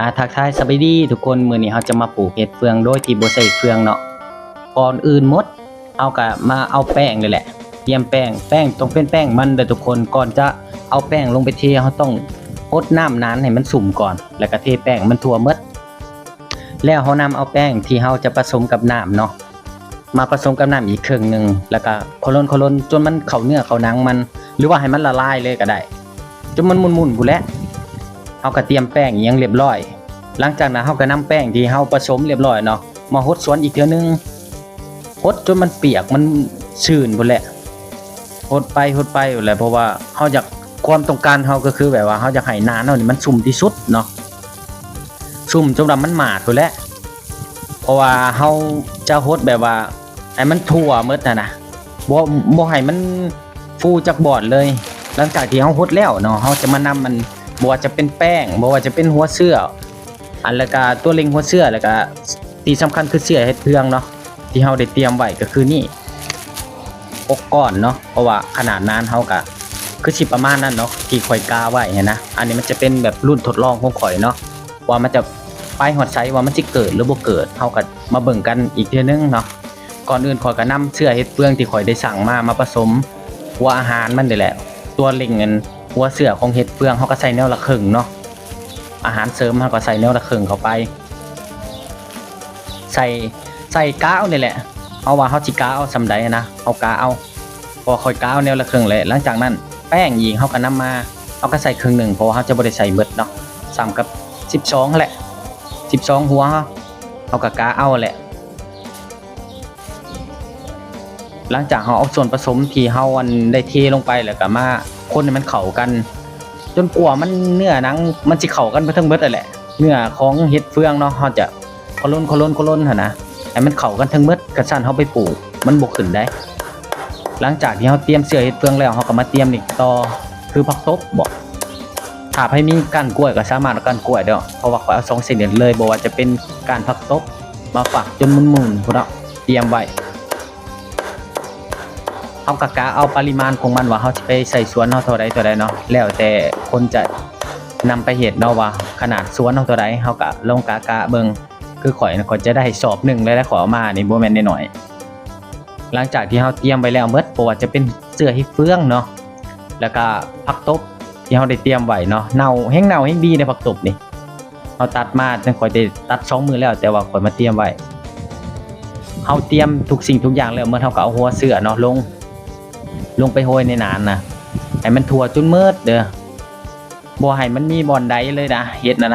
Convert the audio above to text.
ອາ ທັກທາຍສະບາຍດີທຸກຄົນ, ມື້ນີ້ເຮົາຈະມາປູກເຫັດເຟືອງໂດຍທີ່ບໍ່ໃຊ້ເຟືອງເນາະ. ກ່ອນອື່ນໝົດ ເຮົາກະມາເອົາແປ້ງນີ້ແຫຼະ, ຕຽມແປ້ງ, ແປ້ງຕ້ອງເປັນແປ້ງມັນເດີທຸກຄົນ. ກ່ອນຈະເອົາແປ້ງລົງໄປເທ ເຮົາຕ້ອງຫົດນ້ຳນານໃຫ້ມັນຊຸ່ມກ່ອນ ແລ້ວກະເທແປ້ງໃຫ້ມັນທົ່ວໝົດ. ແລ້ວເຮົານຳເອົາແປ້ງທີ່ເຮົາຈະປະສົມກັບນ້ຳເນາະ ມາປະສົມກັບນ້ຳອີກເຄິ່ງໜຶ່ງ ແລ້ວກະຄົນໆ ຄົນຈົນມັນເຂົ້າເນື້ອເຂົ້າໜັງມັນ ຫຼືວ່າໃຫ້ມັນລະລາຍເລີຍກະໄດ້ ຈົນມັນໝຸ່ນໆ ພຸ້ນແຫຼະ. ເຮົາກະຕຽມແປ້ງອີ່ຫຍັງລຽບຮ້ອຍ. ຫຼັງຈາກນັ້ນເຮົາກະນຳແປ້ງທີ່ເຮົາປະສົມລຽບຮ້ອຍເນາະ ມາຫົດສວນອີກເທື່ອໜຶ່ງ, ຫົດຈົນມັນປຽກ ມັນຊື້ນພຸ້ນແຫຼະ, ຫົດໄປຫົດໄປພຸ້ນແຫຼະ. ເພາະວ່າເຮົາຢາກ ຄວາມຕ້ອງການເຮົາກະຄືແບບວ່າເຮົາຢາກໃຫ້ໜ້າເຮົານີ້ມັນຊຸ່ມທີ່ສຸດເນາະ, ຊຸ່ມຈົນວ່າມັນໝາດພຸ້ນແຫຼະ. ເພາະວ່າເຮົາຈະຫົດແບບວ່າໃຫ້ມັນທົ່ວໝົດຫັ້ນນະ, ບໍ່ ບໍ່ໃຫ້ມັນຟູຈັກບ່ອນເລີຍ. ຫຼັງຈາກທີ່ເຮົາຫົດແລ້ວເນາະ ເຮົາຈະມານຳມັນ ບໍ່ວ່າຈະເປັນແປ້ງ ບໍ່ວ່າຈະເປັນຫົວເຊື້ອ ອັນ ແລ້ວກະຕົວເລັ່ງຫົວເຊື້ອ ແລ້ວກະທີ່ສຳຄັນຄືເຊື້ອເຫັດເຟືອງເນາະ ທີ່ເຮົາໄດ້ຕຽມໄວ້ກະຄືນີ້ ຫົກກ້ອນເນາະ. ເພາະວ່າຂະໜາດໜານເຮົາກະຄືຊິປະມານນັ້ນເນາະ ທີ່ຂ້ອຍກະໄວ້ຫັ້ນນະ. ອັນນີ້ມັນຈະເປັນແບບລຸ້ນທົດລອງຂອງຂ້ອຍເນາະ ວ່າມັນຈະໄປຮອດໃສ ວ່າມັນຊິເກີດຫຼືບໍ່ເກີດ ເຮົາກະມາເບິ່ງກັນອີກເທື່ອໜຶ່ງເນາະ. ກ່ອນອື່ນຂ້ອຍກະນຳເຊື້ອເຫັດເຟືອງທີ່ຂ້ອຍໄດ້ສັ່ງມາ ມາປະສົມຫົວອາຫານມັນນີ້ແຫຼະ. ຕົວເລັ່ງອັນ ຫົວເຊື້ອຂອງເຫັດເຟືອງເຮົາກະໃສ່ແນວລະເຄິ່ງເນາະ, ອາຫານເສີມເຮົາກະໃສ່ແນວລະເຄິ່ງເຂົ້າໄປ. ໃສ່ ໃສ່ກະເອົານີ້ແຫຼະ ເຮົາວ່າເຮົາຊິກະເອົາສ່ຳໃດຫັ້ນນະ ເຮົາກະເອົາ ເພາະວ່າຂ້ອຍກະເອົາແນວລະເຄິ່ງແຫຼະ. ຫຼັງຈາກນັ້ນແປ້ງອີກເຮົາກະນຳມາ ເຮົາກະໃສ່ເຄິ່ງໜຶ່ງ ເພາະວ່າເຮົາຈະບໍ່ໄດ້ໃສ່ໝົດເນາະ, ສ່ຳກັບສິບສອງຫັ້ນແຫຼະ ສິບສອງຫົວ ເຮົາ ເຮົາກະກະເອົາແຫຼະ. ຫຼັງຈາກເຮົາເອົາສ່ວນປະສົມທີ່ເຮົາ ອັນ ໄດ້ເທລົງໄປ ແລ້ວກະມາຄົນໃຫ້ມັນເຂົ້າກັນ ຈົນກວ່າມັນ ເນື້ອໜັງມັນຊິເຂົ້າກັນໄປເຖິງເບິດຫັ້ນແຫຼະ, ເນື້ອຂອງເຫັດເຟືອງເນາະ. ເຮົາຈະ ໂຄລົນ ໂຄລົນ ໂຄລົນຫັ້ນນະ ໃຫ້ມັນເຂົ້າກັນເຖິງເບິດ, ຄັນຊັ້ນເຮົາໄປປູກມັນບໍ່ຂຶ້ນໃດ. ຫຼັງຈາກທີ່ເຮົາຕຽມເຊື້ອເຫັດເຟືອງແລ້ວ ເຮົາກະມາຕຽມນີ້ຕໍ່ ຄືຜັກຕົບເບາະ. ຖ້າໃຜມີກ້ານກ້ວຍກະສາມາດເອົາກ້ານກ້ວຍເດີ, ເພາະວ່າຂ້ອຍເອົາສອງຊະນິດເລີຍ ບໍ່ວ່າຈະເປັນກ້ານຜັກຕົບ ມາຝັກຈົນໝຸ່ນໆ ພຸ້ນເນາະ ຕຽມໄວ້. ເຮົາກະກະເອົາປະລິມານຂອງມັນວ່າເຮົາຊິໄປໃສ່ສວນເຮົາເທົ່າໃດເທົ່າໃດເນາະ, ແລ້ວແຕ່ຄົນຈະນຳໄປເຮັດເນາະ ວ່າຂະໜາດສວນເຮົາເທົ່າໃດ ເຮົາກະລອງກະກະເບິ່ງ. ຄືຂ້ອຍນະ ຂ້ອຍຈະໄດ້ສອບໜຶ່ງເລີຍ ແລະ ຂ້ອຍເອົາມານີ້ບໍ່ແມ່ນນ້ອຍໆ. ຫຼັງຈາກທີ່ເຮົາຕຽມໄວ້ແລ້ວໝົດ ບໍ່ວ່າຈະເປັນເຊື້ອເຫັດເຟືອງເນາະ ແລ້ວກະຜັກຕົບທີ່ເຮົາໄດ້ຕຽມໄວ້ເນາະ, ເນົ່າ ແຮ່ງເນົ່າແຮ່ງດີໃດ໋ຜັກຕົບນີ້. ເຮົາຕັດມາ ຈັ່ງຂ້ອຍໄດ້ຕັດສອງມື້ແລ້ວ ແຕ່ວ່າຂ້ອຍມາຕຽມໄວ້. ເຮົາຕຽມທຸກສິ່ງທຸກຢ່າງແລ້ວໝົດ ເຮົາກະເອົາຫົວເຊື້ອເນາະ ລົງ ລົງໄປໂຮຍໃນໜານນະ ໃຫ້ມັນທົ່ວຈົນໝົດເດີ, ບໍ່ໃຫ້ມັນມີບ່ອນໃດເລີຍນະ ເຮັດນະ.